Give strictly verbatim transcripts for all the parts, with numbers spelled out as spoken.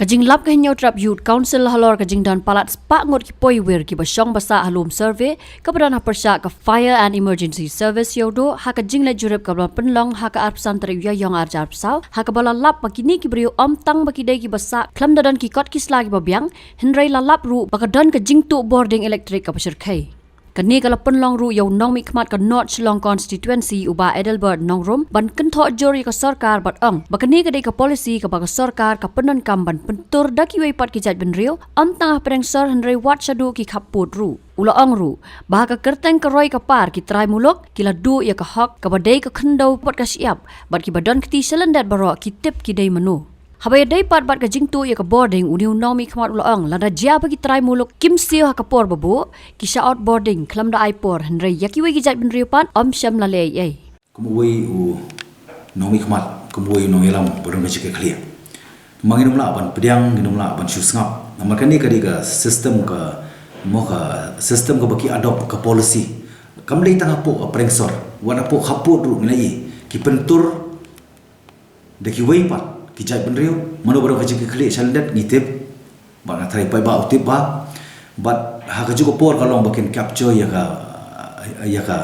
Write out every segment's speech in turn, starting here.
Ka jinglap ka Hynñiewtrep Youth Council halor ka jingdon palat spah ngut ki poiwir kiba shong ba sah ha lum survey kaba don ha pyrshah ka Fire and Emergency Service Hynñiewtrep ha ka jingleit jurip kaba la pynlong ha ka arphew san tarik Ïaïong arhajar arphew saw, ha kaba la lap ba kine ki briew ym tang ba ki dei kiba sah khlem da don ki kot ki sla kiba biang, hynrei la lap ruh ba ka don ka jingtuh bording elektrik kaba shyrkhei. Kane ka la pynlong ruh ïa u nongmihkhmat ka North Shillong Constituency u Bah Adelbert Nongrum ban kynthoh jur ïa ka sorkar bad ong ba kane ka dei ka policy kaba ka sorkar ka pyndonkam ban pyntur da kiwei pat ki jaitbynriew, ym tang ha pdeng sor hynrei wat shaduh ki khappud ruh. U la ong ruh ba ha ka kyrteng ka roi ka par ki trai muluk ki la duh ïa ka hok kaba dei ka khyndew bad ka shyiap, bad kiba don kti sha lyndet baroh ki tip ki dei mano. Haba ïadei pat bad ka jingtuh ïa ka bording, une u nongmihkhmat u la ong lada jia ba ki trai muluk kim siew ha ka por ba buh, ki shah ot bording khlem da ai por, hynrei ïa kiwei ki jaitbynriew pat ym shym la leh ei ei. Kum uwei u nongmihkhmat, kum uwei u nongïalam ba don ka jingkitkhlieh, ma ngin ym lah ban pdiang, ngin ym lah ban shu sngap. Namar kane ka dei ka system ka, mo, ka system kaba ki adopt, ka policy. Kam dei tang hapoh ka pdeng sor, wat hapoh khappud ruh ngi la ïohi ki pyntur da kiwei pat ki jaitbynriew. Mano ba don ka jingkitkhlieh sha lyndet ngi tip, bad nga tharai paidbah u tip bha. Bad ha kajuh ka por ka long ba kin capture ïa ka, ïa ka,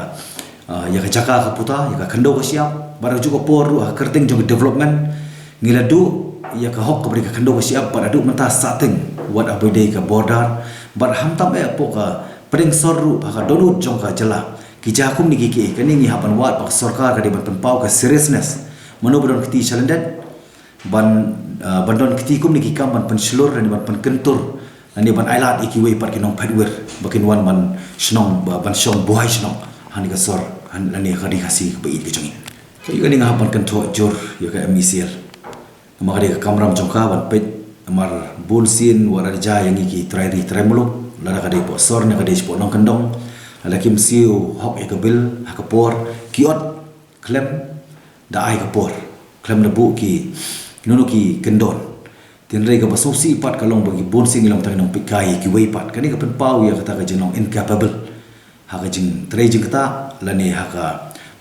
ah, ïa ka jaka ka puta, ïa ka khyndew ka shyiap. Bad ha kajuh ka por ruh ha ka kyrteng jong ka development ngi la duh ïa ka hok kaba dei ka khyndew ka shyiap, bad haduh mynta sah teng wat ha ba dei ka border. Bad khamtam eh hapoh ka pdeng sor ruh, ha ka dohnud jong ka jylla ki jia kumne ki kiei. Kane ngi hap ban wad ba ka sorkar ka dei ban pynpaw ka seriousness. Mano ba don kti sha lyndet ban, ah, ban don kti kumne ki kam ban pynshlur lane ban pynkyntur lane ban ailad ïa kiwei pat ki nongphetwir ba kin wan ban shnong, ba, ban shong buhai shnong ha kane ka sor, ha kane ka Ri Khasi kaba ïeit ka jong ngi. Ka ïa kane nga hap ban kynthoh jur ïa ka M E C L. Namar ka dei ka kamram jong ka ban peit, namar bun sien wat la jia ïa ngi ki trai ri trai muluk, lada ka dei hapoh sor ne ka dei shapoh nongkyndong, lada kim siew hok ïa ka bill ha ka por, ki ot khlem da ai ka por, khlem da buh ki, kino kino ki kyndon. Hynrei kaba sngewsih pat ka long ba ki bun sien ki long tang ki nongpeitkai ïa kiwei pat. Kane ka pynpaw ïa kata ka jinglong incapable ha ka jingtrei jingktah lane ha ka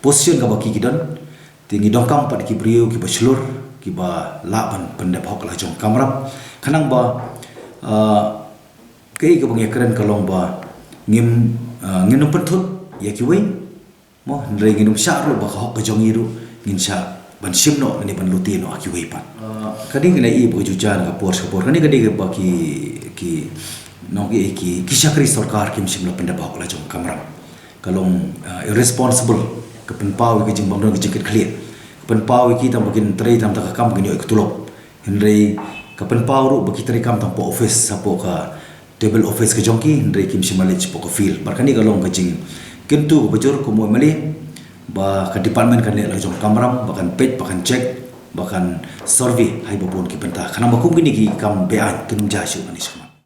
position kaba ki ki don. Te ngi donkam pat ki briew kiba shlur, kiba lah ban pyndep hok la jong kamram. Khnang ba, ah, kaei kaba ngi kren ka long ba ngim, ah, ngin ym pynthut ïa kiwei, mo, hynrei ngin ym shah ruh ba ka hok ka jong ngi ruh ngin shah ban shim noh lane ban lute noh ha kiwei pat. Ah, ka dei ngi la ïohi ba ka juh jan ka por sha ka por, kane ka dei kaba ki, ki nong, ki, ki, ki shakri sorkar kim shym la pyndep hok la jong kamram. Ka long, ah, irresponsible, ka pynpaw ïa ka jingbym don ka jingkitkhlieh, ka pynpaw ïa ki tang ba kin trei tang da ka kam kin ïoh ïa ka tulop. Hynrei ka pynpaw ruh ba ki trei kam tang hapoh office, hapoh ka table office ka jong ki, hynrei kim shym la leit shapoh ka field. Bad kane ka long ka jingkyntu kaba jur kum u M L A ba ka department kan leit la jong kamram, ba kan peit, ba kan check, ba kan survey ha kiba bun ki bynta, khnang ba kum kine ki kam beaiñ kin ym jia shuh ha kane shakhmat.